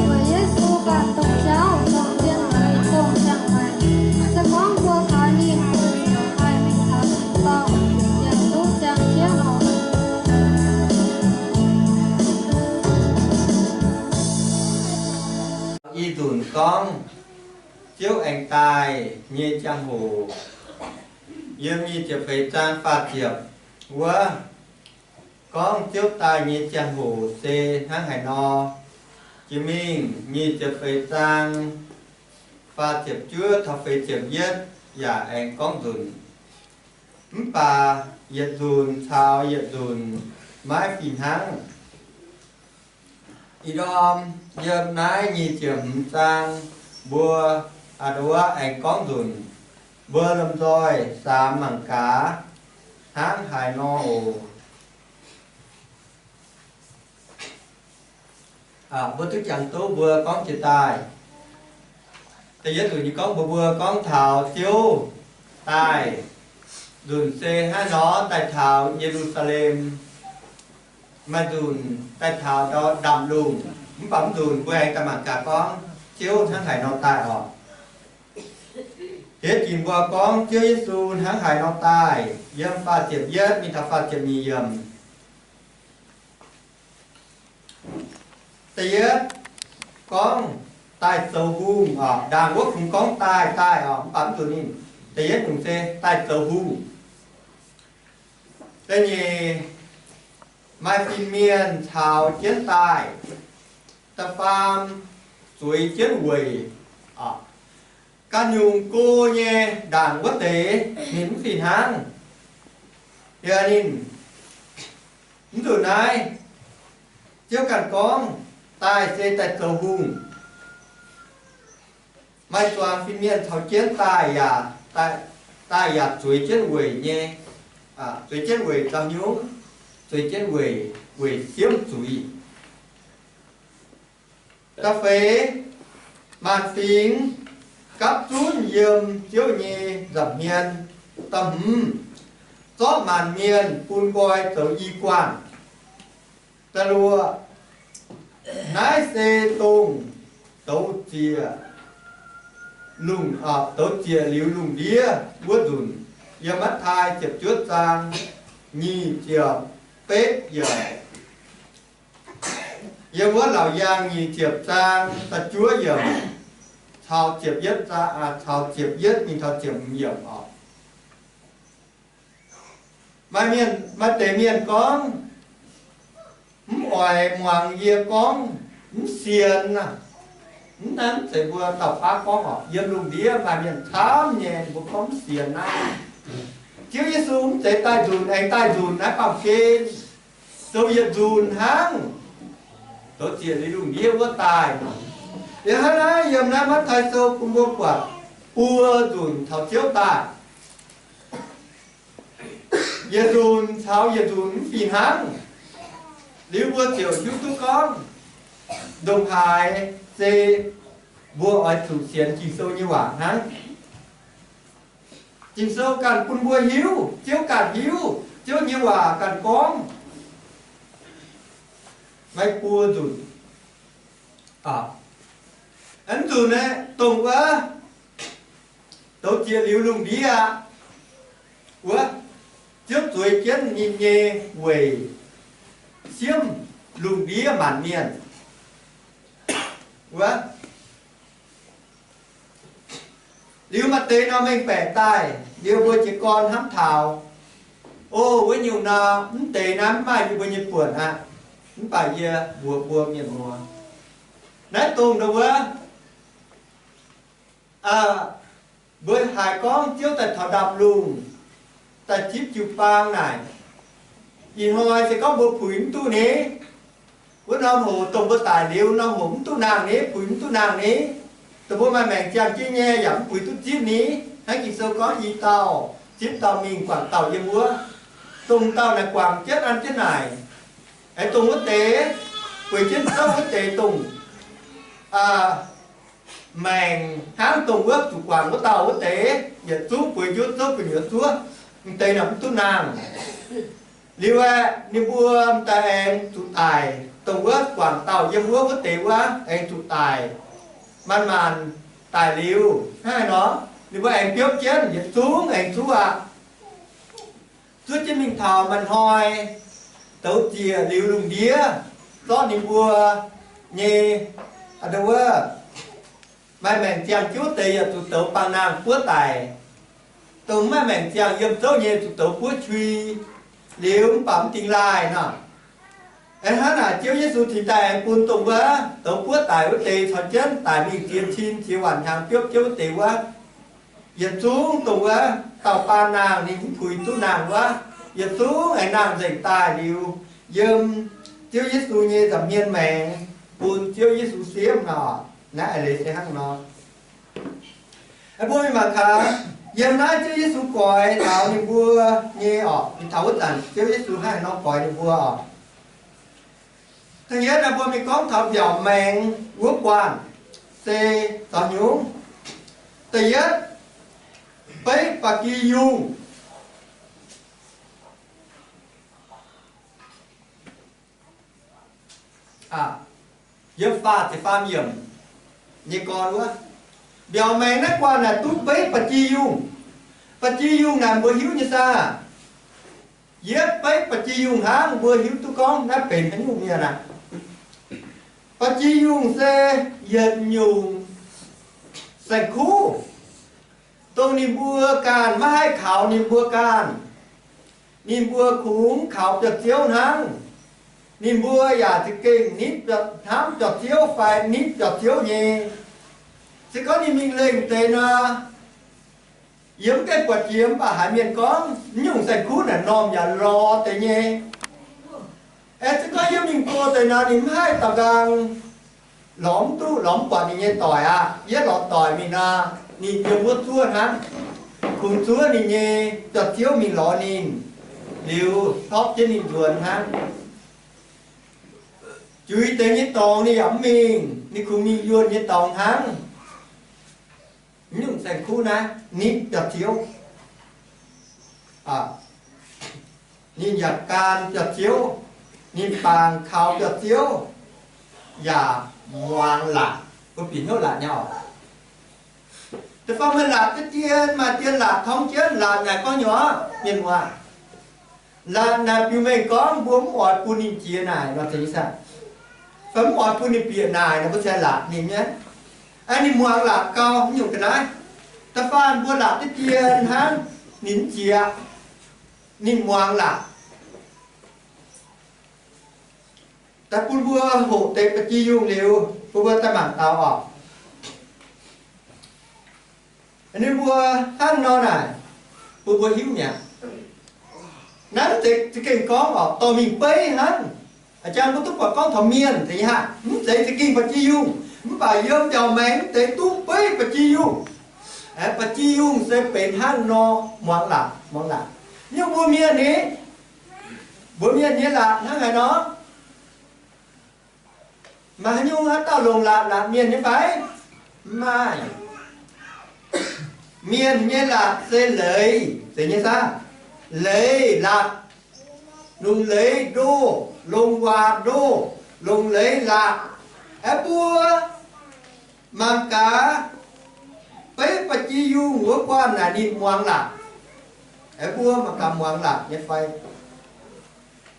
Weic Yesu ganh dongh jauv, dongh zien weic, dongh ziangh maengc. Se gorngv mbuo kaux ninh, mbuo ziouc haih mingh taux tin-dorngh, ziangh duqv ziangh jienv oc. Ih nzunc gorngv Ziouv aengx daaih nyei ziangh hoc, yiem nyic ziepc feix zaang faah ziepc wuov, gorngv Ziouv daaih nyei ziangh hoc se hnangv haaix nor. Jiex mingh nyic ziepc feix zaang faah ziepc juov taux feix ziepc yietv yaac aengx gorngv nzunc. Mv baac yietc nzunc caux yietc nzunc maiv fih hnangv. Ih ndorm yiem naaiv nyic ziepc hmz zaang mbuo a'ndoqv aengx gorngv nzunc, mbuo lomh nzoih samx mangc gaax hnangv haaix nor oc. Mbuo duqv jangx duqv mbuo gorngv jiex daaih. Da'yietv nzunc nyei gorngv mbuox mbuo gorngv taux Ziouv daaih nzunc se hnangv nor daaih taux Ye^lu^saa^lem. Maaih nzunc daaih taux ndau ndamc lungh, mv baac mv nzunc mbuo aengx daaih mangc gaax gorngv Ziouv hnangv haaix nor daaih oc. Diex ginc mbuo gorngv Ziouv Yesu hnangv haaix nor daaih, yiem faah ziepc yietv mingh taux faah ziepc nyeic yiemc. Da'yietv gorngv daaih zoux hungh oc. Ndaangc wuov kungx gorngv daaih, daaih oc, mv baac mv zuqc ninh. Da'yietv nyungc se daaih zoux hungh. Da'nyeic maaih fin-mienh caux jienv daaih, da'faam zueiz jienv weic oc. Ganh nyungc go nyei ndaangc wuov deix ninh mv fih hnangv. Yie ninh mv zuqc naaiv, Ziouv ganh gorngv daaih se daaih zoux hungh. Maaih zuangx fin-mienh caux jienv daaih yaac, daaih yaac zueiz jienv weic nyei, zueiz jienv weic zaux nyungc, zueiz jienv weic, weic siemv zuiz. Da'feix, maanc fingx gapv zunv yiem Ziouv nyei nza'hmien. Da'hmz, zorqv maanc mienh bun nqoi zoux i guanh. Da'luoqc, naaiv se dongh douz ziec lungh, douz ziec liuz lungh ndiev wuov nzunc. Yiem Matv^taai ziepc juov zaang nyic ziepc betv yiemc. Yiem wuov Laauc Yaangh nyic ziepc zaang da'juov yiemc caux ziepc yietv, caux ziepc yietv mingh taux ziepc hmz yiemc oc. Maaih mienh, maaih deix mienh gorngv, mv oix muangx yie gorngv, mv sienx. Mv naaiv mv zeiz mbuo dauh baav gorngv oc. Yiem lungh ndiev maaih mienh camv nyei mbuo gorngv mv sienx naaiv. Ziouv Yesu mv zeiz daaih nzunc aengx daaih nzunc naaiv baamh gen, zoux yietc nzunc hnangv. Douz ziec liuz lungh ndiev wuov daaih. Liuz hnangv naaiv yiem naaiv Matv^taai Sou bun mbuo buatc buo nzunc taux Ziouv daaih. Yietc nzunc caux yietc nzunc mv fih hnangv. Liuz mbuo ziouc hiuv duqv gorngv ndongc haaix se mbuo oix zuqc sienx Ging-Sou nyei waac hnangv. Ging-Sou ganh bun mbuo hiuv, Ziouv ganh hiuv, Ziouv nyei waac ganh gorngv. Maaih buo nzunc. Aa, nzunc naaiv dongh wuov douz ziec liuz lungh ndiev aqv. Wuov, Ziouv zueiz jienv ninh nyei weic siemv lungh ndiev maanc mienh. Wuov, liuz maaih deix nor mengh baeqc daaih, liuz mbuo jiez gorn hnamv taux, o, wuov nyungc nor, mv deix naaiv mv maaih yie mbuo nyei buonc aqv. Mv baac yie mbuox mbuo mienh muoz, naaiv dongh ndau wuov, mbuo haiz gorngv Ziouv daaih taux ndaamv-lungh, daaih zipv jiu-baang naaic, ih hnoi se gorngv mbuo puix mv duqv ni. Wuov norm hoc dongh mbuo daic liuz, norm hoc mv duqv nangh ni, puix mv duqv nangh ni. Dongh mbuo maaih maengc ziangh jienv nyei yaac mv puix duqv zipv ni. Hnangv Ging-Sou gorngv, i dauh zipv dauh mingh, guangc dauh yiem wuov. Dongh dauh naaic guangc jienv an jienv naaic, aengx dongh wuov deix bueix jienv zouv wuov deix dongh maengc hnangv dongh wuov zuqc guangc wuov dauh wuov deix, yietc zungv bueix njuov zouv gu'nyuoz zuov, m'deix naaic mv duqv nangh. Liuz aeqv, ninh mbuo m'daaih aengx zuqc daic, dongh wuov guangc dauh yiem wuov wuov deix wuov aengx zuqc daic. Maanc-maanc daic liuz hnangv haaix nor, ninh mbuo aengx biopv jienv, yietc zungv aengx zuov aqv. Zuov jienv mingh taux maaih hnoi douz ziec liuz lungh ndiev, zorqv ninh mbuo nyei, aa, wuov maaih maengc ziangh jienv wuov deix yaac zuqc douz baangh naang buov daic. Dongh mv maaih maengc ziangh yiem zouv nyei zuqc douz buov qui, liuz mv baac mv dingx laaih nor. Aengx hnangv naaic Ziouv Yesu cingx daaih aengx bun dongh wuov douz buov daic wuov deix caux jienv daic mingh ziex cin ziex waanc hnyangx biopv jienv wuov deix wuov, yietc zungv dongh wuov dauh baamh naang ninh mv puix duqv nangh wuov, yietc zungv aengx nangh nzengc daaih liuz, yiem Ziouv Yesu nyei nza'hmien maengx bun Ziouv Yesu siemv nor. Naaiv a'leiz se hnangv nor. Mbuo mingh mangc gaax, yiem naaiv Ziouv Yesu goix taux ninh mbuo nyei oc, mingh taux wuov zanc Ziouv Yesu hnangv haaix nor goix ninh mbuo oc. Da'yietv naaiv mbuo mingh gorngv taux mbiaauc maengx wuov guanh se caux nyungc. Da'yietv, beiv ba'gi yungh. Yiem faah ziepc faam yiemc nyei gorn wuov, mbiaauc maengx naaiv guanh naaic duqv beiv ba'gi yungh. Ba'gi yungh naaic mbuo hiuv nyei saah? Yietv beiv ba'gi yungh hnangv, mbuo hiuv duqv gorngv naaiv benx haaix nyungc mienh aqv. Ba'gi yungh se yietc nyungc saeng-kuv, dongh ninh mbuo ganh maiv haih kaux ninh mbuo ganh. Ninh mbuo kungx kaux biauv-ziouv hnangv. Ninh mbuo yaac za'gengh nitv, hnamv biauv-ziouv fai nitv biauv-ziouv nyei. Se gorngv ninh mingh lengh deix nor, yie mv gaengh buatc jiex, mv baac haiz mienh gorngv, mv nyungc saeng-kuv naaic m'normh yaac lorz deix nyei. Aeqv, se gorngv yie mingh go deix nor, ninh mv haih daux nqaang lorz mv duqv, lorz mv buatc ninh nyei doic aqv. Yie lorz doic mingh nor, ninh yiem wuov zuov hnangv. Kungx zuov ninh nyei biauv-ziouv mingh lorz ninh, liuz hlorpv jienv ninh nzuonx hnangv. Juiz deix nyei dorngx ninh yaac mv mingh, ninh kungx mingh yuonh nyei dorngx hnangv. Mv nyungc saeng-kuv naaiv nitv biauv-ziouv. Ninh yaac gan biauv-ziouv, ninh bangc kaux biauv-ziouv, yaac muangx laatc. Mbuo bieqc hnyouv laatc nyei oc. Da'faanh meih laatc deix dien, maaih dien laatc torngv jienv, laatc naaic gorngv nyei, mienh muoz. Laatc naaic biux mengh gorngv mbuo mv oix bun ninh jiex naaic nor, zeiz nyei saah? Fai mv oix bun ninh bieqc naaic nor, mbuo se laatc ninh nyei. Aa, ninh muangx laatc gau, haaix nyungc ga'naaiv. Da'faanh mbuo laatc deix dien hnangv, ninh mv jiex, ninh muangx laatc. Daaih bun mbuo hoqc deix ba'gi yungh liuz, bun mbuo daaih mangc daux oc. Ninh mbuo hnangv nor naaic, bun mbuo hiuv mi'aqv. Naaiv mv zeiz za'gengh gorngv oc, dorh mingh beiv hnangv. A'jang mbuo duqv buatc gorngv taux mienh zeiz nyei haav, mv zeiz za'gengh ba'gi yungh. Mv baac yiem mbiaauc maengx mv deix duqv beiv ba'gi yungh. Aeqv, ba'gi yungh se benx hnangv nor muangx laatc, muangx laatc. Yiem mbuo mienh ni, mbuo mienh nyei laatc hnangv haaix nor? Maaih haaix nyungc haaix dauh longc laatc laatc mienh nyei fai? Mv maaih. Mienh nyei laatc se leiz, zeiz nyei saah? Leiz laatc, longc leiz ndoh, longc waac ndoh, longc leiz laatc. Aeqv, mbuo mangc gaax, beiv ba'gi yungh wuov guanh naaic ninh muangx laatc. Aeqv, mbuo mangc gaax muangx laatc nyei fai.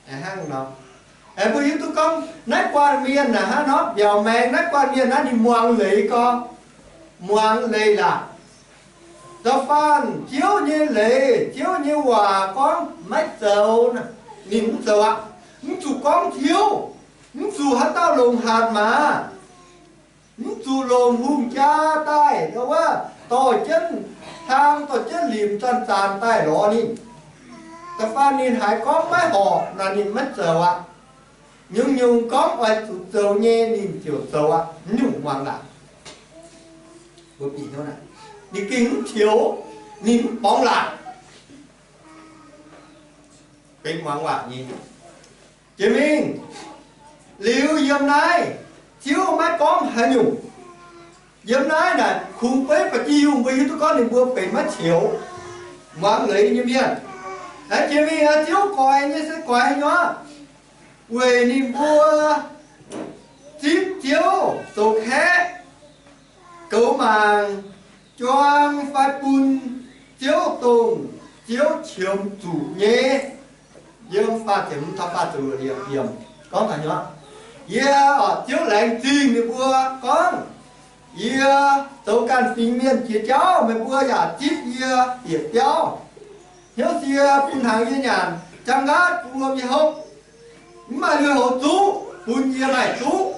Aeqv, hnangv nor, aeqv, mbuo hiuv duqv gorngv naaiv guanh mienh naaic hnangv nor, mbiaauc maengx naaiv guanh mienh naaiv ninh muangx leiz gorx, muangx leiz laatc. Da'faanh Ziouv nyei leiz, Ziouv nyei waac gorngv maiv zoux, ninh mv zoux aqv. Mv zuqc gorngv tiuv, mv zuqc haaix dauh longc hatc maaz, mv zuqc longc hungh jaa daaih, ndau wuov, dorh jienv hlang, dorh jienv limc zanc-zanc daaih lorz ninh. Da'faanh ninh haiz gorngv maiv horpc nor, ninh maiv zoux aqv. Nyungc-nyungc gorngv oix zuqc zoux nyei, ninh ziouc zoux aqv. Mv nyungc muangx laatc. Mbuo bieqc hnyouv naaic, ninh gengh mv qiex, ninh mv borngz laatc. Benx muangx waac nyei. Jiex mingh liuz yiem naaiv, Ziouv maiv gorngv haaix nyungc. Yiem naaiv naaic kungx beiv ba'gi yungh mbuo hiuv duqv gorngv ninh mbuo benx maiv qiex, muangx leiz nyei mienh. Naaiv jiex mingh aqv, Ziouv goix nyei se goix haaix nyungc? Weic ninh mbuo zipv Ziouv zoux kaeqv, goux mangc, juang fai bun Ziouv dongh Ziouv qiemx zuqc nyei. Yiem faah ziepc hmz taux faah ziepc luoqc yiemc gorngv taux hnyouv, yie, Ziouv laengz zingh ninh mbuo gorngv, yie zoux ganh fingx mienh jiex jauv, meih mbuo yaac zipv yie bieqc biauv. Hnyouv sie bun hnaangx yie nyanc, jangx nqaatv bun wuom yie hopv. Mv maaih lui-houx zuqv, bun yie maaih zuqv.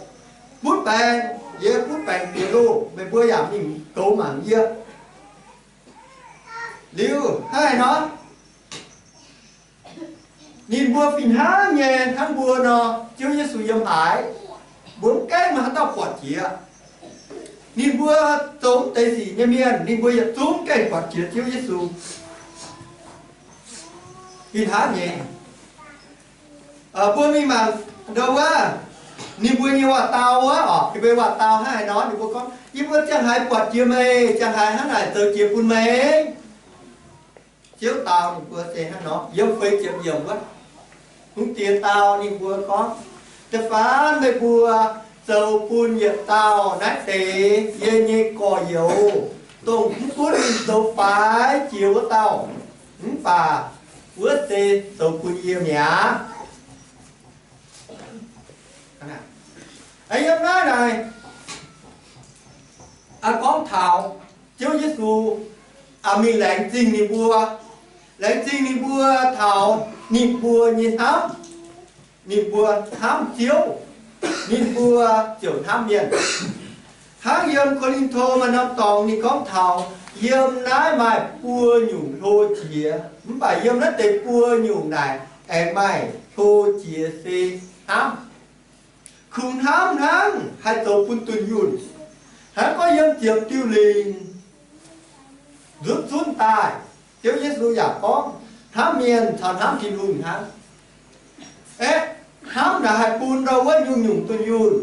Butv baengc, yie butv baengc bieqc loh, meih mbuo yaac mingh goux mangc yie. Liuz hnangv haaix nor, ninh mbuo fih hnangv nyei hnangv mbuo nor, Ziouv Yesu yiem haaix, mbuo mv gaengh maaih haaix dauh buatc jiex. Ninh mbuo zoux mv deix sic nyei mienh, ninh mbuo yietc zungv gaengh buatc jiex Ziouv Yesu. Fih hnangv nyei. Mbuo mingh mangc ndau wuov, ninh mbuo nyei waac-dau wuov oc, ninh mbuo waac-dau hnangv haaix nor, ninh mbuo gorngv, yie mbuo ziangh haaix buatc jiex meih, ziangh haaix hnangv naaic zoux jiex bun meih. Ziouv dau ninh mbuo se hnangv nor, yiem feix ziepc yiemc wuov, hungh diex dau ninh mbuo gorngv, da'faanh meih mbuo zoux bun yietc dauh naaiv deix yie nyei gorx-youz, dongh mv gunv ninh zoux faix jiex wuov dauh, mv baac wuov se zoux bun yie mi'aqv. Yiem naaiv naaic, gorngv taux Ziouv Yesu mingh laengz zingh ninh mbuo, laengz zingh ninh mbuo taux ninh mbuo nyei hnamv, ninh mbuo hnamv Ziouv, ninh mbuo ziouc hnamv mienh. Hnangv yiem Ko^lin^to maaih norm dorngx ninh gorngv taux, yiem naaiv maaih buo nyungc hlo jiex, mv baac yiem naaiv deix buo nyungc naaic aengx maaih hlo jiex se hnamv. Kungx hnamv hnangv haih zoux bun dunh yunh. Hnangv gorngv yiem ziepc diuh lingc nzutv zunv daaih, Ziouv Yesu yaac gorngv, hnamv mienh caux hnamv Tin-Hungh hnangv. Aeqv, hnamv naaic haih bun ndau wuov nyungc-nyungc dunh yunh.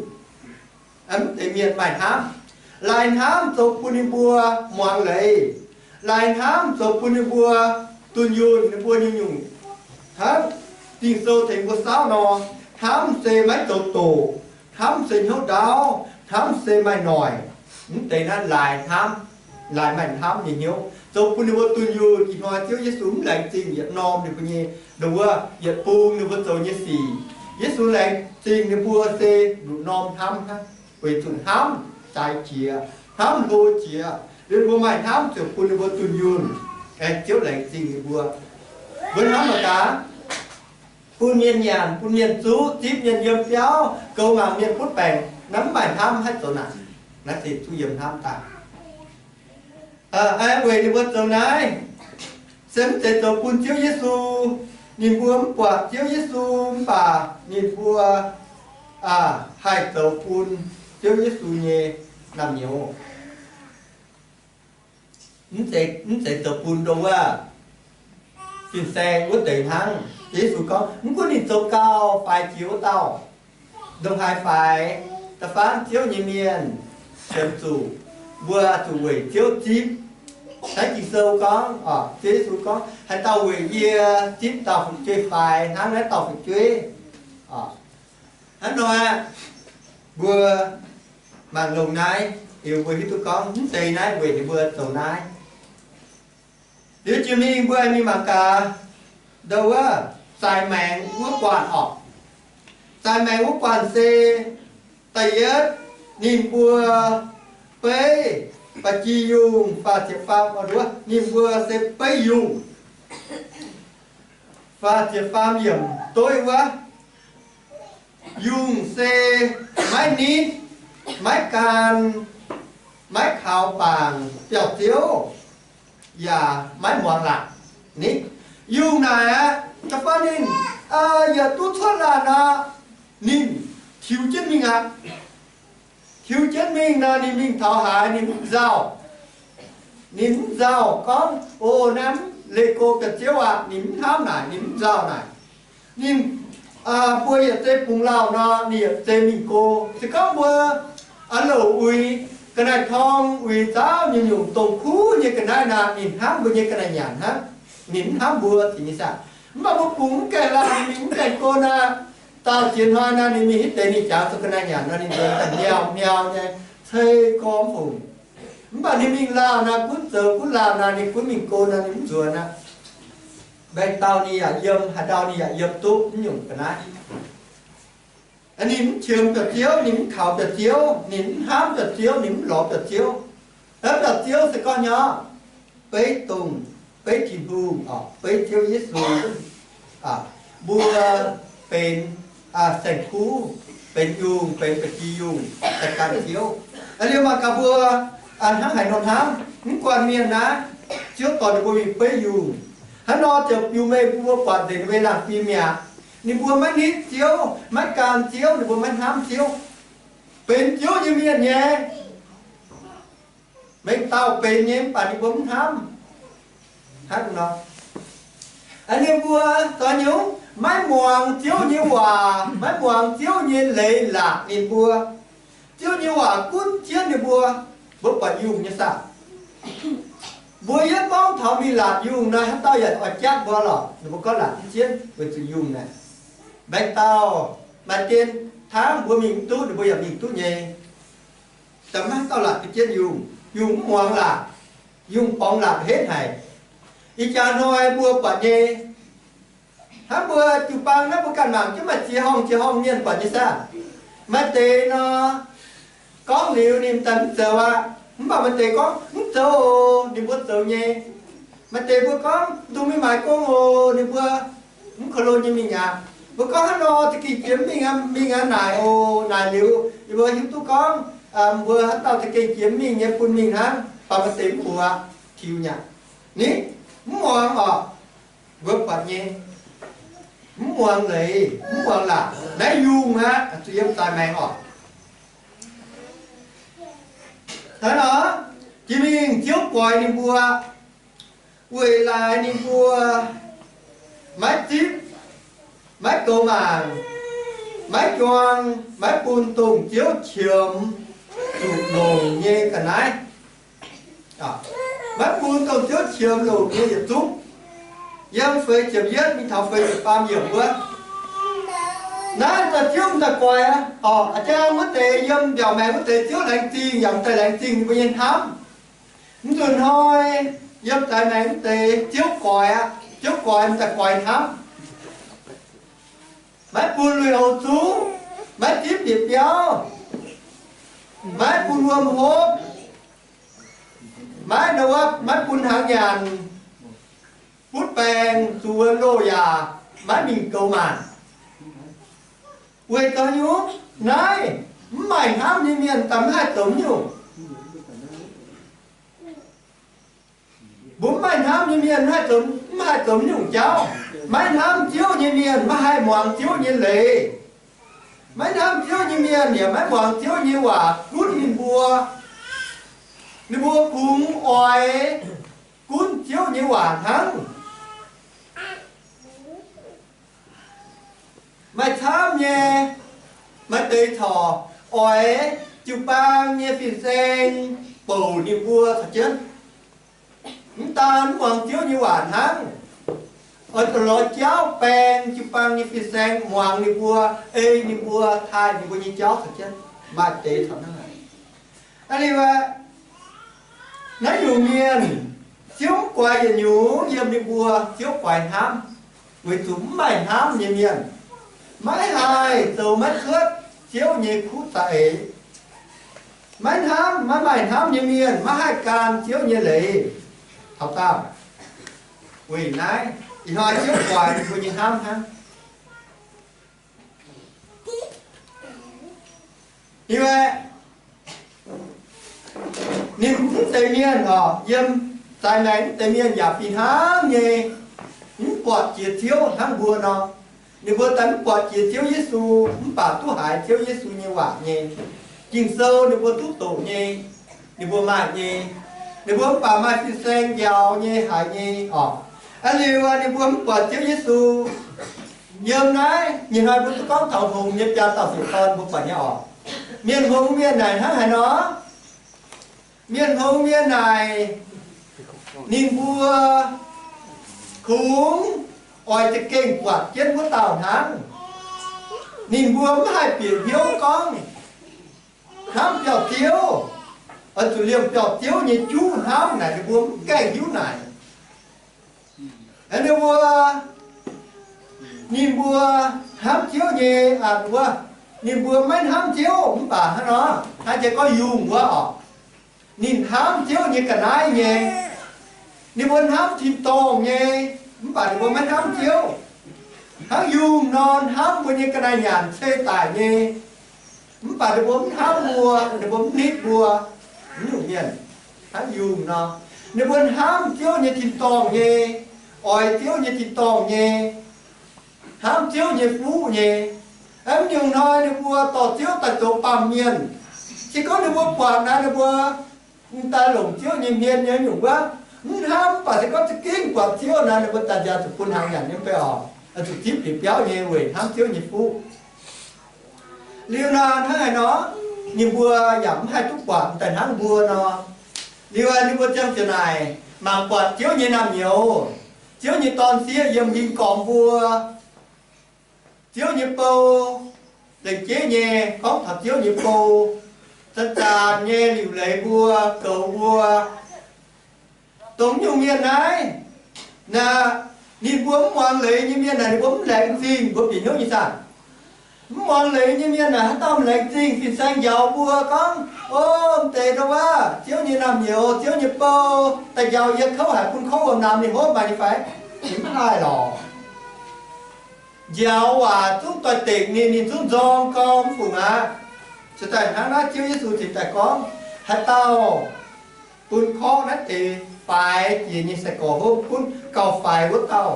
Mv deix mienh maaih hnamv. Laaix hnamv zoux bun ninh mbuo muangx leiz. Laaix hnamv zoux bun ninh mbuo dunh yunh ninh mbuo nyungc-nyungc hnangv. Ging-Sou tengx mbuo saauv nor, hnamv se maiv zoux doqc, hnamv se hnyouv ndaauv, hnamv se maaih noic. Mv deix naaiv laaix hnamv, laaix maaih hnamv nyei hnyouv, zoux bun ninh mbuo dunh yunh. Ih hnoi Ziouv Yesu mv laengz zingh yietc norm ninh mbuo nyei nduov, yietc bung ninh mbuo zoux nyei sic. Yesu laengz zingh ninh mbuo se nduqc norm hnamv hnangv, weic zuqc hnamv jaaix jiex, hnamv hlo jiex, liuz ninh mbuo maaih hnamv ziouc bun ninh mbuo dunh yunh. Aengx Ziouv laengz zingh ninh mbuo. Mbuo hnamv mangc gaax, bun mienh nyanc, bun mienh zuqv, zipv mienh yiem biauv, goux mangc mienh butv baengc, naaiv mv maaih hnamv haih zoux naaic. Naaiv se zuqc yiem hnamv daaih. Weic ninh mbuo zoux naaiv, se mv zeiz zoux bun Ziouv Yesu. Ninh mbuo mv buatc Ziouv Yesu, mv baac ninh mbuo haih zoux bun Ziouv Yesu nyei naamh nyouz. Mv zeiz zoux bun ndongc wuov fin-saeng wuov deix hnangv. Yesu gorngv, mv gunv ninh zoux gau faix jiex wuov dauh, ndongc haaix faix, da'faanh Ziouv nyei mienh qiemx zuqc, mbuo zuqc weic Ziouv zipv. Naaiv Ging-Sou gorngv, Ziouv Yesu gorngv, haaix dauh weic yie zipv dauh fu'jueiv faix hnangv naaiv dauh fu'jueiv. Hnangv nor aqv, mbuo mangc longx naaiv, liuz mbuo hiuv duqv gorngv mv zeiz naaiv weic ninh mbuo zoux naaiv. Liuz jiex mingh mbuo aengx mingh mangc gaax ndau wuov zaaix maengx wuov guanh orqc. Zaaix maengx wuov guanh se da'yietv, ninh mbuo beiv ba'gi yungh faah ziepc faam, ninh mbuo se beiv yungh. Faah ziepc faam yiemc dueiv wuov, yungh se maiv nitv, maiv gan, maiv kaux bangc biauv-ziouv, yaac maiv muangx laatc. Ni, yungh naaic aqv, da'faanh ninh yaac duqv cuotv laanh aqv, ninh tiux jienv mingh aqv. Tiux jienv mingh nor, ninh mingh taux haaix ninh mv nzauh. Ninh mv nzauh gorngv, O, naaiv mv leih go ga'ziouv aqv. Ninh mv hnamv naaic, ninh mv nzauh naaic. Ninh, mbuo yietc zei bungx lauh nor, ninh yietc zei mingh go. Se gorngv mbuo a'louc uix ga'naaiv torng, uix nzauv nyungc-nyungc dongh kuv nyei ga'naaiv nor, ninh hnamv mbuo nyei ga'naaiv nyanc hnangv. Ninh mv hnamv mbuo, tingx nyei saah? Mv baac mbuo bungx mv gaengh lauh, ninh mingh mv gaengh go nor, daauh ziex hnoi nor, ninh mingh hitv deix ninh jangx zuqc ga'naaiv nyanc nor, ninh nzuonx daaih miauh miauh nyei, cei gormx fungc. Mv baac ninh mingh lauh nor, gunv zoux gunv lauh nor, ninh gunv mingh go nor, ninh mv nzuonx aqv. Mbaengx-dauh ninh yaac yiem, haaix ndau ninh yaac yiem duqv mv nyungc ga'naaiv. Ninh mv qiemx biauv-ziouv, ninh mv kaux biauv-ziouv, ninh mv hnamv biauv-ziouv, ninh mv lorz biauv-ziouv. Biauv-ziouv se gorngv nyorqv beiv dongh, beiv Tin-Hungh, beiv Ziouv Yesu. Mbuo benx saeng-kuv, benx yungh, benx ba'gi yungh daaih gan Ziouv. Liuz mangc gaax mbuo hnangv haaix nor hnamv. Mv guanh mienh naaiv, Ziouv dorh ninh mbuo mingh beiv yungh. Hnangv nor ziouc biux mengh mbuo buatc nzengc ninh mbuo laangh fim mi'aqv. Ninh mbuo maiv nitv Ziouv, maiv gan Ziouv, ninh mbuo maiv hnamv Ziouv. Benx Ziouv nyei mienh nyei, mengh dauh benx nyei, mv baac ninh mbuo mv hnamv. Hnangv nor, ninh mbuo zoux nyungc maiv muangx Ziouv nyei waac, maiv muangx Ziouv nyei leiz laatc ninh mbuo. Ziouv nyei waac gunv jienv ninh mbuo. Mbuo buatc yungh nyei saah? Mbuo yietv gorngv taux mingh laatc yungh nor, haaix dauh yaac oix jatv mbuo lorqc. Ninh mbuo gorngv laatc mv jienv weic zuqc yungh naaic. Mbaengx-dauh maaih dien hnangv, mbuo mingh mv duqv, ninh mbuo yaac mingh duqv nyei. Da'maiv haaix dauh laatc duqv jienv yungh. Yungh mv muangx laatc. Yungh borngz laatc henv haic. Ih jaax hnoi mbuo buatc nyei, hnangv mbuo jiu-baang naaiv mbuo ganh mangc jienv maaih ziex horngh ziex horngh mienh buatc nyei saah? Maaih deix nor, gorngv liuz ninh daaih mv zoux aqv. Mv baac maaih deix gorngv, mv zoux oc, ninh mbuo zoux nyei. Maaih deix mbuo gorngv, mv dungx mingh maaiz gong oc, ninh mbuo mv ko lo nyei mingh aqv. Mbuo gorngv hnangv nor, za'gengh jiex mingh aqv, mingh aqv naaic oc. Naaic liuz yie mbuo hiuv duqv gorngv, mbuo haaix dauh za'gengh jiex mingh nyei bun mingh hnangv, baac maaih deix mv buoz, tiux nyei. Ni, mv muangx oc. Mbuo buatc nyei, mv muangx leiz, mv muangx laatc. Naaiv yungh aqv, zuqc yiem zaaix maengx oc. Hnangv nor, jiex mingh Ziouv goix ninh mbuo, weic laaix ninh mbuo maiv zipv, maiv goux mangc, maiv juang, maiv bun dongh Ziouv qiemx zuqc longc nyei ga'naaiv. Maiv bun dongh Ziouv qiemx longc nyei yietc zungv. Yiem feix ziepc yietv mingh taux feix ziepc faam yiemc wuov, Naaiv daaih Ziouv m'daaih goix aqv. Orqc, a'jang wuov deix yiem mbiaauc maengx wuov deix Ziouv laengz zingh yaac m'daaih laengz zingh ninh mbuo nyei hnamv. Mv nzunc hnoi yiem zaaix maengx wuov deix Ziouv goix aqv. Ziouv goix m'daaih goix hnamv. Maiv bun lui-houx zungv, maiv zipv bieqc biauv, maiv bun wuom hopv, maiv nor wuov, maiv bun hnaangx nyanc, butv baeng zuqc wuom loh yaac maiv mingh goux maanc. Weic zuqc nyungc naaiv, mv maaih hnamv nyei mienh daaih mv haih zoux nyungc. Mbuo mv maaih hnamv nyei mienh mv haih zoux, mv haih zoux nyungc jauv. Maiv hnamv Ziouv nyei mienh maiv haih muangx Ziouv nyei leiz. Maiv hnamv Ziouv nyei mienh yaac maiv muangx Ziouv nyei waac gunv ninh mbuo. Ninh mbuo kungx oix gunv Ziouv nyei waac hnangv. Maaih camv nyei, maaih deix corc oix jiu-baang nyei fin-saeng bouc ninh mbuo caux jienv. Mv daan mv muangx Ziouv nyei waac hnangv, oix zuqc lorz jauv baeng jiu-baang nyei fin-saeng muangx ninh mbuo, ei ninh mbuo, taaih ninh mbuo nyei jauv caux jienv. Maaih deix corc hnangv naaic. Aa, liuz aeqv, naaiv nyungc mienh, Ziouv mv goix yietc nyungc yiem ninh mbuo, Ziouv goix hnamv. Weic zuqc mv maaih hnamv nyei mienh maiv haih zoux maiv cuotv Ziouv nyei kuv za'eix. Maiv hnamv, maiv maaih hnamv nyei mienh maiv haih gan Ziouv nyei leiz. Taux daauh, weic naaiv ih hnoi Ziouv goix mbuo nyei hnamv hnangv. Liuz aeqv, ninh mv deix mienh oc, yiem zaaix maengx mv deix mienh yaac fih hnangv nyei, mv buatc jiex Ziouv hnangv mbuo nor. Ninh mbuo daaih mv buatc jiex Ziouv Yesu, mv baac duqv haiz Ziouv Yesu nyei waac nyei. Ging-Sou ninh mbuo duqv doqc nyei, ninh mbuo maaih nyei. Ninh mbuo mv baac maaih fin-saeng njaaux nyei haiz nyei oc. Aa, liuz ninh mbuo mv buatc Ziouv Yesu. Yiem naaiv nyei hnoi mbuo duqv gorngv taux hngongx nyei biaa dauh sieqv dorn mbuo buatc nyei oc. Mienh hngongx mienh naaic hnangv haaix nor? Mienh hngongx mienh naaic, ninh mbuo kungx oix za'gengh buatc jienv wuov dauh hnangv. Ninh mbuo mv haih bieqc hnyouv gorngv hnamv biauv-ziouv, oix zuqc liemh biauv-ziouv nyei juv hnamv naaic, ninh mbuo mv gaengh hiuv naaic. Ninh mbuo, ninh mbuo hnamv Ziouv nyei, aa, wuov, ninh mbuo maiv hnamv Ziouv mv baac hnangv nor, hnangv jiex gorngv yungh wuov oc. Ninh hnamv Ziouv nyei ga'naaiv nyei. Ninh mbuo hnamv tin-dorngh nyei, mv baac ninh mbuo maiv hnamv Ziouv. Hnangv yungh nor hnamv mbuo nyei ga'naaiv nyanc ceix daic nyei, mv baac ninh mbuo mv hnamv mbuo, ninh mbuo mv nitv mbuo. Mv nyungc mienh hnangv yungh nor, ninh mbuo hnamv Ziouv nyei tin-dorngh nyei, oix Ziouv nyei tin-dorngh nyei, hnamv Ziouv nyei fuqv nyei. Mv nyungc hnoi ninh mbuo dorh Ziouv daaih zoux baamh mienh. Se gorngv ninh mbuo buatc naaiv, ninh mbuo m'daaih longc Ziouv nyei hmien nyei nyungc wuov, mv hnamv, mv baac se gorngv za'gengh buatc Ziouv naaiv, ninh mbuo daaih nziaaux zuqc bun hnaangx nyanc nyei mv bei oc. Zuqc zipv bieqc biauv nyei weic hnamv Ziouv nyei fuqv. Liuz naaiv hnangv haaix nor, ninh mbuo yaac mv haih duqv buatc daaih hnangv mbuo nor. Liuz ninh mbuo ziangh ziouc naaic, mangc buatc Ziouv nyei naamh nyouz, Ziouv nyei dorn-sieqv yiem hming gormx mbuo, Ziouv nyei bou, lengc jeiv nyei gorngv taux Ziouv nyei bou, zanc-zanc nyei liuc leiz mbuo, goux mbuo. Dongh nyungc mienh naaiv, naaic, ninh mbuo mv muangx leiz nyei mienh naaic, ninh mbuo mv laengz zingh mbuo bieqc hnyouv nyei saah? Mv muangx leiz nyei mienh naaic, haaix dauh m'laengz zingh fin-saeng njaaux mbuo gorngv, o, m'deix ndongc wuov, Ziouv nyei naamh nyouz, Ziouv nyei bou, daaih njaaux yie kouv haic bun korv wuom-naamx ninh hopv maaih nyei fai? Ninh mv haih lorqc. Njaaux waac zungv doix-dekc ninh, ninh zungv nzorng gorngv mv fungc aqv. Se daaih hnangv naaiv Ziouv Yesu cingx daaih gorngv, haaix dauh bun korv naaiv deix faix jiex nyei sai-gorx hopv, gunv gauh faix wuov dauh,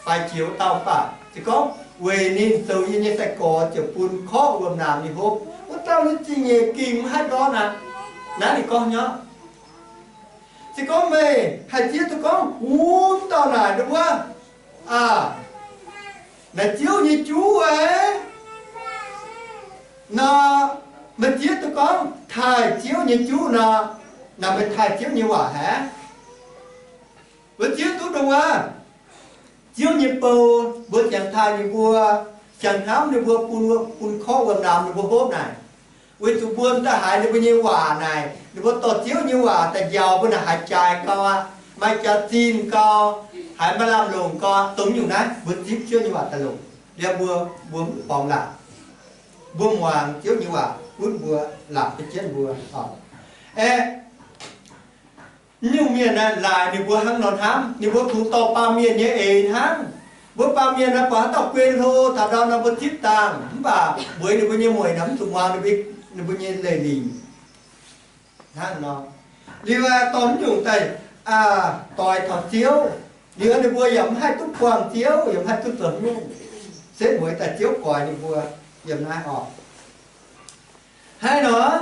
faix jiex wuov dauh mv baac se gorngv weic ninh zoux yie nyei sai-gorx ziouc bun korv wuom-naamx ninh hopv, wuov dauh nyei zingh nyeic gingh mv haih ndortv aqv. Naaiv ninh gorngv nyei. Se gorngv meih haih zieqv duqv gorngv wuov dauh naaic ndongc wuov, aa, naaic Ziouv nyei juv aqv nor, meih zieqv duqv gorngv taaih Ziouv nyei juv nor, naaic meih taaih Ziouv nyei waac haic. Mbuo zieqv duqv ndongc wuov, Ziouv nyei bou, mbuo ziangx taaih ninh mbuo, Ziangh hnamv ninh mbuo bun, bun korqv wuom-laamz ninh mbuo hopv naaic, weic zuqc mbuo daaih haiz ninh mbuo nyei waac naaic, ninh mbuo dorh Ziouv nyei waac daaih njaaux mbuo naaic haiz jaaix gau aqv, maaih jaax-zinh gau, haiz maaih lamh longc gau, dongh nyungc naaiv mbuo zipv Ziouv nyei waac daaih longc. Liemh mbuo, mbuo mv borngz laatc, mbuo muangx Ziouv nyei waac gunv mbuo, laatc duqv jienv mbuo. Aeqv, nyungc mienh naaic laaic ninh mbuo hnangv nor hnamv, ninh mbuo kungx dorh baamh mienh nyei eix hnangv. Mbuo baamh mienh naaic buatc haaix dauh guei hlo taux ndau nor mbuo zipv dangh, mv baac mbuox ninh mbuo nyei mueic naaic mv zuqc muangx ninh mbuo nyei leiz-lingc. Hnangv nor, liuz aeqv, dorh mv nyungc daaih doix taux Ziouv, liuz ninh mbuo yaac mv haih duqv buangh Ziouv, yaac mv haih duqv zoux hnyouv, setv mueiz daaih Ziouv goix ninh mbuo yiem naaiv oc. Hnangv nor,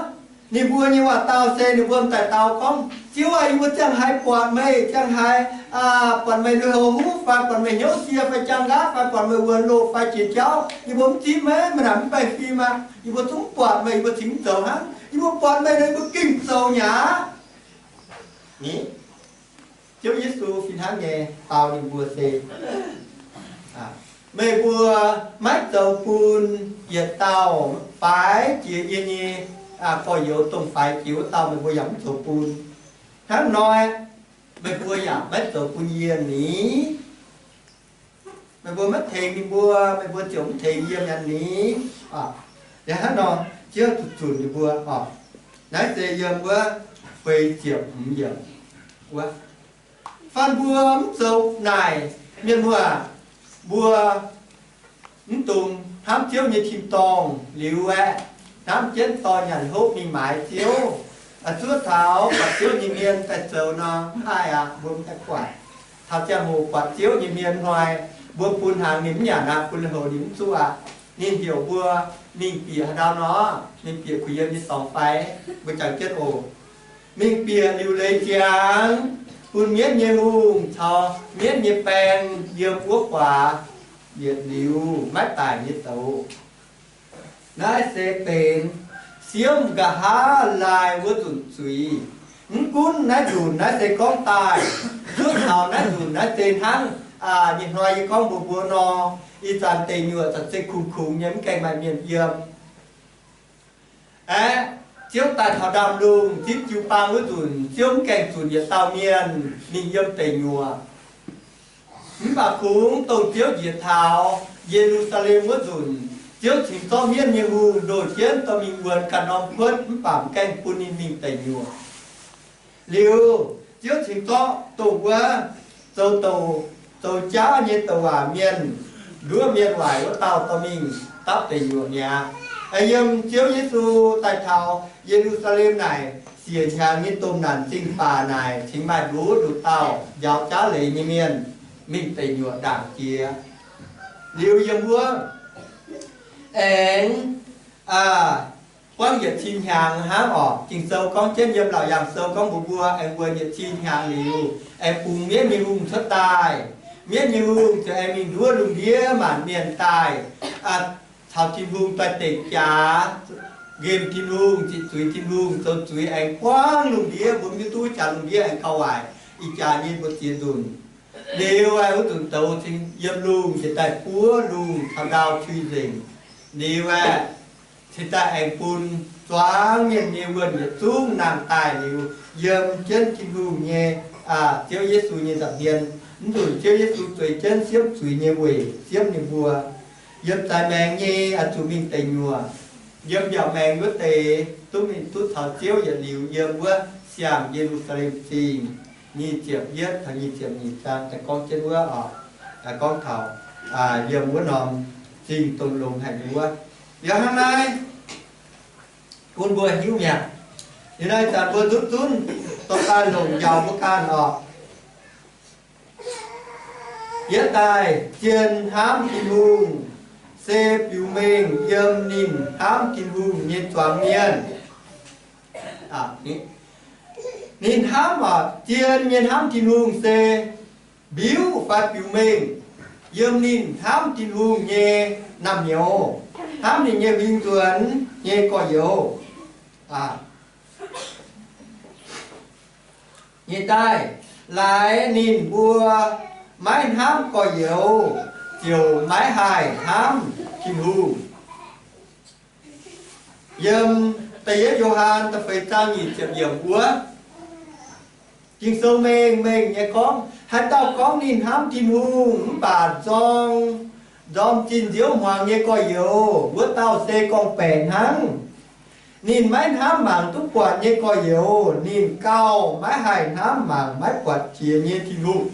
ninh mbuo nyei waac-dau se ninh mbuo m'daaih dau gorngv, Ziouv aah, yie mbuo ziangh haaix buatc meih, ziangh haaix buatc meih lui-houx huv fai buatc meih hnyouv sie fai jaang nqaatv fai buatc meih wuonx loh fai jiex jauv, yie mbuo mv zipv meih, meih naaic mv baengh fim aqv. Yie mbuo zungv mv buatc meih, yie mbuo cingx mv zoux hnangv. Yie mbuo buatc meih nor, yie mbuo gengh zoux nyei aqv. Ni, Ziouv Yesu fih hnangv nyei dau ninh mbuo se, meih mbuo maiv zoux bun yietc dauh faix jiex yie nyei gorx-youz, dongh faix jiex wuov dauh meih mbuo yaac mv zoux bun. Hnangv nor, meih mbuo yaac maiv zoux bun yie ni. Meih mbuo maiv tengx ninh mbuo, meih mbuo ziouc mv tengx yie mi'aqv ni. Liuz hnangv nor, Ziouv zuqc zunc ninh mbuo oc. Naaiv se yiem wuov feix ziepc hmz yiemc wuov, Fan mbuo mv zoux naaic, mienh muoz, mbuo mv dungx hnamv Ziouv nyei tin-dorngh liuz aeqv, hnamv jienv dorh nyanc hopv mingh maaiz Ziouv. Zuov taux buatc Ziouv nyei mienh daaih zoux nor, mv haih aqv, mbuo mv haih buatc. Taux ziangh hoc buatc Ziouv nyei mienh hnoi, mbuo bun hnaangx ninh mv nyanc aqv, bun lui-houx ninh mv zuqv aqv. Ninh heuc mbuo mingh bieqc haaix ndau nor, mingh bieqc kuh yiem nyei dorngx fai? Mbuo jangx jienv oc. Mingh bieqc liuc leiz ziangx, bun mienv nyei hungh caux mienv nyei baeng yiem wuov guaax yietc liuz maiv daic nyei douz. Naaiv se benx siemv nqa'haav laai wuov nzunc zuiz. Mv gunv naaiv nzunc naaiv se gorngv daaih, zuov taux naaiv nzunc naaiv se hnangv nyei hnoi yie gorngv mbuox mbuo nor, ih zanc deic nyuoqc zanc se kungx kungx nyei, mv gaengh maaih mienh yiem. Aeqv, Ziouv daaih taux ndaamv-lungh zipv jiu-baang wuov nzunc, Ziouv mv gaengh zunc yietc dauh mienh mingh yiem deic nyuoqc. Mv baac kungx dongh Ziouv njiec taux Ye^lu^saa^lem wuov nzunc, Ziouv cingx zorqv mienv nyei hungh ndoh jienv dorh mingh wuonx ganh norm kuotv, mv baac mv gaengh bun ninh mingh deic nyuoqc. Liuz, Ziouv cingx zorqv dongh wuov zoux douc zoux jaav nyei douc waac mienh, nduov mienh waaic wuov dauh dorh mingh dapv deic nyuoqc mi'aqv. Yiem Ziouv Yesu daaih taux Ye^lu^saa^lem naaic, siec hnyangx nyei domh naanc zingh baac naaic cingx maaih nduqc nduqc dauh njaaux jaav leiz nyei mienh mingh deic nyuoqc ndaangc jiex. Liuz yiem wuov aengx buangv yietc cin hnyangx hnangv orqc. Ging-Sou gorngv jienv yiem Laauc Yaangh Sou gorngv mbuox mbuo, aengx wuonx yietc cin hnyangx liuz, aengx bungx mienv nyei hungh cuotv daaih. Mienv nyei hungh ziouc aengx mingh nduov lungh ndiev maanc mienh daaih, caux Tin-Hungh doix-dekc jaax, nqemh Tin-Hungh, ziqc zuiz Tin-Hungh, zoux zuiz aengx buangv lungh ndiev, mbuo mv hiuv duqv jaax lungh ndiev aengx gauh waaic. Ih jaax nyei mbu'ziex nzunc. Liuz aeqv, wuov nzunc douz cingx yiem lungh jiex daaih buov lungh taux ndau tui nzengc. Liuz aeqv, cingx daaih aengx bun zuangx mienh nyei wuonh yietc zungv nangh daaih liuz, yiem jienv Tin-Hungh nyei, Ziouv Yesu nyei nza'hmien. Mv nzunc Ziouv Yesu zueiz jienv siemv zuiz nyei weic siemv ninh mbuo. Yiem zaaix maengx nyei oix zuqc mingh deic nyuoqc. Yiem mbiaauc maengx wuov deix duqv mingh duqv caux Ziouv yietc liuz yiem wuov siang Ye^lu^saa^lem Zingh. Nyic ziepc yietv taux nyic ziepc nyeic zaang daaih gorngv jienv wuov oc. Gorngv taux yiem wuov norm zingh dongh longx haic nyei wuov. Liuz hnangv naaiv bun mbuo hiuv mi'aqv. Liuz naaiv zanc mbuo zunv zunv dorh daaih longc njaaux mbuo ganh oc. Yietv daaih zien hnamv Tin-Hungh se biux mengh yiem ninh hnamv Tin-Hungh nyei zuangx mienh. Ninh hnamv oc, zien nyei hnamv Tin-Hungh se mbiuv fai biux mengh yiem ninh hnamv Tin-Hungh nyei naamh nyouz, hnamv ninh nyei huing nzuonx nyei gorx-youz. Nyeic daaih, laaix ninh mbuo maiv hnamv gorx-youz, ziouc maiv haih hnamv Tin-Hungh. Yiem da'yietv Yo^han da'feix zaang nyic ziepc yiemc wuov, Ging-Sou mengh mengh nyei gorngv, haaix dauh gorngv ninh hnamv Tin-Hungh mv baac nzorng, nzorng zinh nziouv hmuangx nyei gorx-youz, wuov dauh se gorngv-baeqc hnangv. Ninh maiv hnamv mangc duqv buatc nyei gorx-youz, ninh gauh maiv haih hnamv mangc maiv buatc jiex nyei Tin-Hungh.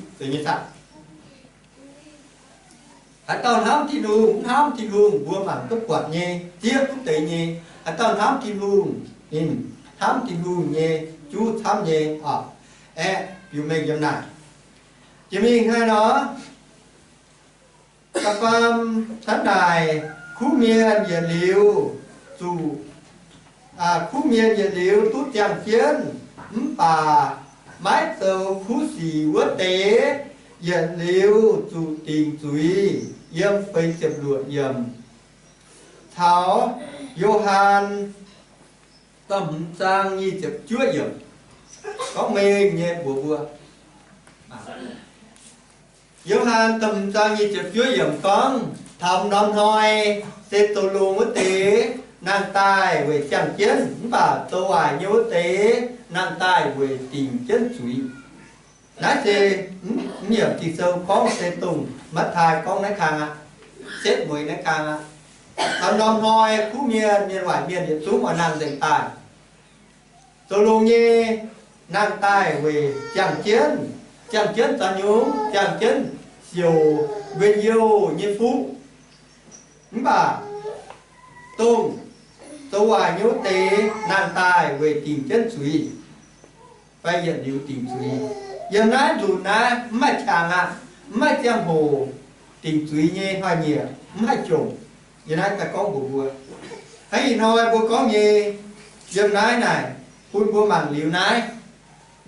Haaix dauh hnamv Tin-Hungh, mv hnamv Tin-Hungh, mbuo mangc duqv buatc nyei, zieqv duqv deix nyei. Haaix dauh hnamv Tin-Hungh, ninh hnamv Tin-Hungh nyei juv camv nyei oc. Aeqv, biux mengh yiem naaic. Jiex mingh hnangv nor, da'faam hnangv naaic, kuv mienh yietc liuz zuqc, kuv mienh yietc liuz duqv ziangh jienv, mv baac maiv zoux kuv sic wuov deix yietc liuz zuqc dingc zuiz. Yiem feix ziepc luoqc yiemc caux Yo^han da'hmz zaang nyic ziepc juov yiemc gorngv mengh nyei mbuox mbuo. Yo^han da'hmz zaang nyic ziepc juov yiemc gorngv, taux norm hnoi se zoux longx wuov deix nangh daaih weic ziangh jienv, mv baac zoux waaic nyei wuov deix nangh daaih weic dingc jienv zuiz. Naaiv se, mv, mv yiem Ging-Sou gorngv se dongh Matv^taai gorngv naaiv kang aqv, setv mueiz naaiv kang aqv. Taux norm hnoi kuv mienh, mienh waaic mienh yietc zungv oix nangh nzengc daaih. Zoux longx nyei nangh daaih weic ziangh jienv. Ziangh jienv zanc nyungc? Ziangh jienv siouc njien-youh nyei fuqv. Mv baac dongh zoux waaic nyei wuov deix nangh daaih weic dingc jienv zuiz, fai yietc liuz dingc zuiz. Yiem naaiv nzunc naaiv mv maaih qangx aqv, mv maaih ziangh hoc dingc zuiz nyei hnoi-nyieqc, mv haih jomc. Yiem naaiv daaih gorngv mbuox mbuo, hnangv ih hnoi mbuo gorngv nyei, yiem naaiv naaic bun mbuo mangc liuz naaiv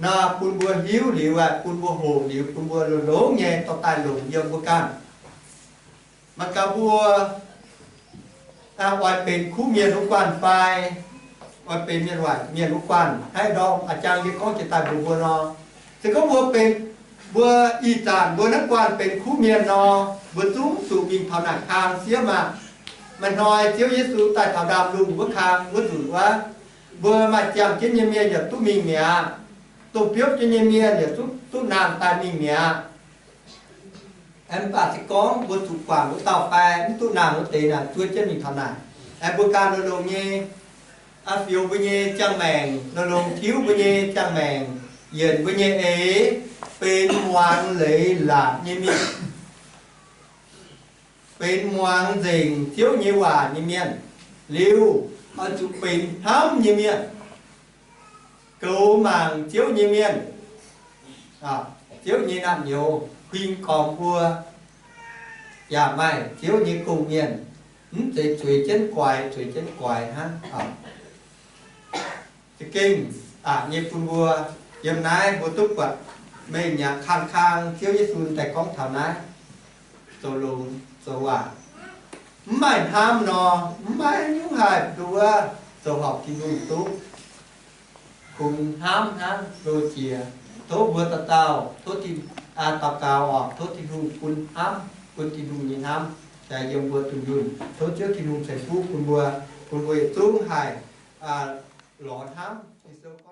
nor, bun mbuo hiuv liuz aqv, bun mbuo hoqc liuz, bun mbuo longx-longx nyei dorh daaih longc yiem mbuo ganh. Maaih gaax mbuo oix benx kuv mienh wuov guanh fai oix benx mienh waaic mienh wuov guanh, hnangv ndorm a'jang yie gorngv jiex daaih mbuox mbuo nor, se gorngv mbuo benx, mbuo ih zanc mbuo naaiv guanh benx kuv mienh nor, mbuo zungv zuqc mingh taux naaic kang siev maah. Maaih hnoi Ziouv Yesu daaih taux ndaamv-lungh wuov kang wuov nzunc wuov, mbuo maaih ziangh jienv nyei mienh yaac duqv mingh mi'aqv. Dongh biopv jienv nyei mienh yaac duqv, duqv nangh daaih mingh mi'aqv. Aengx mv baac se gorngv mbuo zuqc guangc wuov dauh fai mv duqv nangh wuov deix naaic zuov jienv mingh taux naaic. Aengx mbuo ganh longx-longx nyei, fioux mbuo nyei ziangh maengc, longx-longx tiuv mbuo nyei ziangh maengc, yienc mbuo nyei eix, benx muangx leiz laatc nyei mienh, benx muangx nzengc Ziouv nyei waac nyei mienh, liuz oix zuqc benx hnamv nyei mienh, goux mangc Ziouv nyei mienh. Ziouv nyei naamh nyouz kuinx gormx mbuo yaac maaih Ziouv nyei gong-mienh, mv zeiz zueiz jienv guaix, zueiz jienv guaix hnangv. Za'gengh aqc nyei bun mbuo yiem naaiv mbuo duqv buatc mengh nyei kang-kang Ziouv Yesu daaih gorngv taux naaiv, zoux longx zoux waac, mv maaih hnamv nor, mv maaih nyungc haih nduov zoux horpc Tin-Hungh duqv. Kungx hnamv hnangv loz jiex. Tov mbuo dauh dauh tov Tin, daux gaux oc, tov Tin-Hungh bun hnamv, bun Tin-Hungh nyei hnamv jaax yiem mbuo dunh yunh. Tov Ziouv Tin-Hungh ceix fuqv bun mbuo, bun mbuo yietc zungv haih lorz hnamv Ging-Sou.